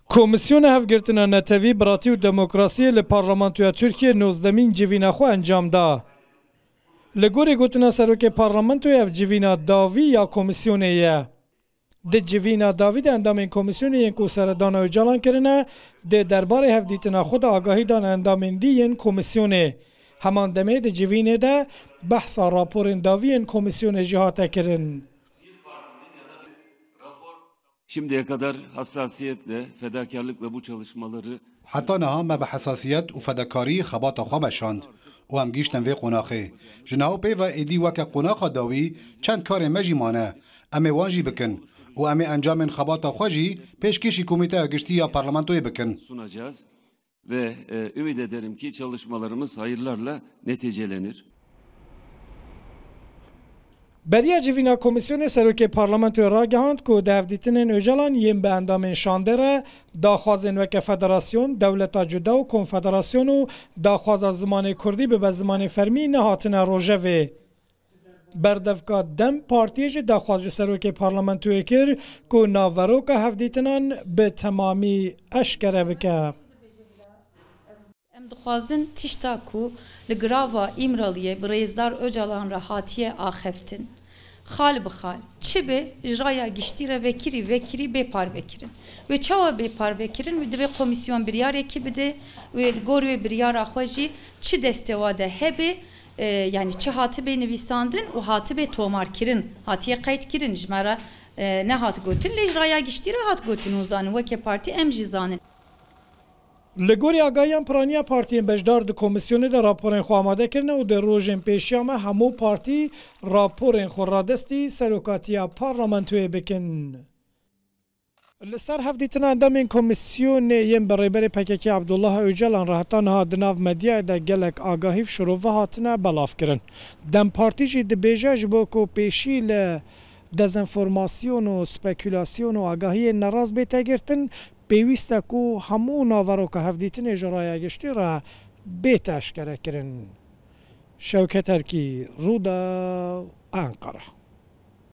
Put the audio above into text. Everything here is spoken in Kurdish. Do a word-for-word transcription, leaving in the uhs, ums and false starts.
Komisyona Hevgirtina Netewî, Biratî û Demokrasiyê li Parlamentoya Tirkiyê nozdemîn civîna xwe encam da. Li gorî gotina Serokê Parlamentoyê, ev civîna dawî ya komisyonê ye. Di civîna dawî de endamên komisyonê yên ku seredana Ocalan kirine, di derbarê hevdîtina xwe de agahî dan endamên dî yên komisyonê. Heman demê di civînê de behsa raporên dawî yên komisyonê jî hate kirin. Şimdiye kadar hassasiyetle, fedakarlıkla bu çalışmaları Heta niha me bi hesasiyet û fedekarî xebata xwe meşand û em gihîştin vê qonaxê. Ji niha û pê ve êdî weke qonaxa dawî çend karên me jî mane. Em ê wan jî bikin û em ê encamên xebata xwe jî pêşkêşî Komîteya Giştî ya Parlamentoyê bikin. sunacağız ve e, ümit ederim ki çalışmalarımız hayırlarla neticelenir. Beriya civîna komisyonê, Serokê Parlamentoyê ragihand ku di hevdîtinên Ocalan yên bi endamên şandê re daxwazên weke federasyon, dewleta cuda û konfederasyon û daxwaza zimanê kurdî bibe zimanê fermî nehatine rojevê. Berdevka DEM Partiyê jî daxwaz ji Serokê Parlamentoyê kir ku naveroka hevdîtinan bi temamî eşkere bike. Em dixwazin tişta ku li girava Îmraliyê bi rêzdar Ocalan re hatiye axiftin, xal bi xal, çi be ji raya giştî re vekirî vekirî bê parvekirin. Wê çawa bê parvekirin? Wê divê komîsyon biryarekî bide, wê li gor wê biryara xwe jî çi destê wa de hebe, e, yanî çi hatibe nivîsandin û hatibe tomarkirin, hatiye qeydkirin, ji me re e, nehat gotin, lê ji raya giştî re hat gotin, hûn zanin, weke partî em jî zanin. Li gorî agahiyan piraniya partiyên beşdar di komîsyonê de raporên xwe amade kirine û di rojên pêşiya me hemû partî raporên xwe radestî serokatiya parlamentoyê bikin. Li ser hevdîtina endamên komîsyonê yên bi rêberê P K K Abdullah Ocalan re heta niha di nav medyayê de gelek agahî û şirove hatine belavkirin. DEM Partî jî dibêje, ji bo ku pêşî li dezenformasyon û spekûlasyon û agahiyên nerast bête girtin, pêwîst e ku hemû naveroka hevdîtinê ji raya giştî re bête eşkerekirin. Şewket Erkî, Rûdaw, Enqere.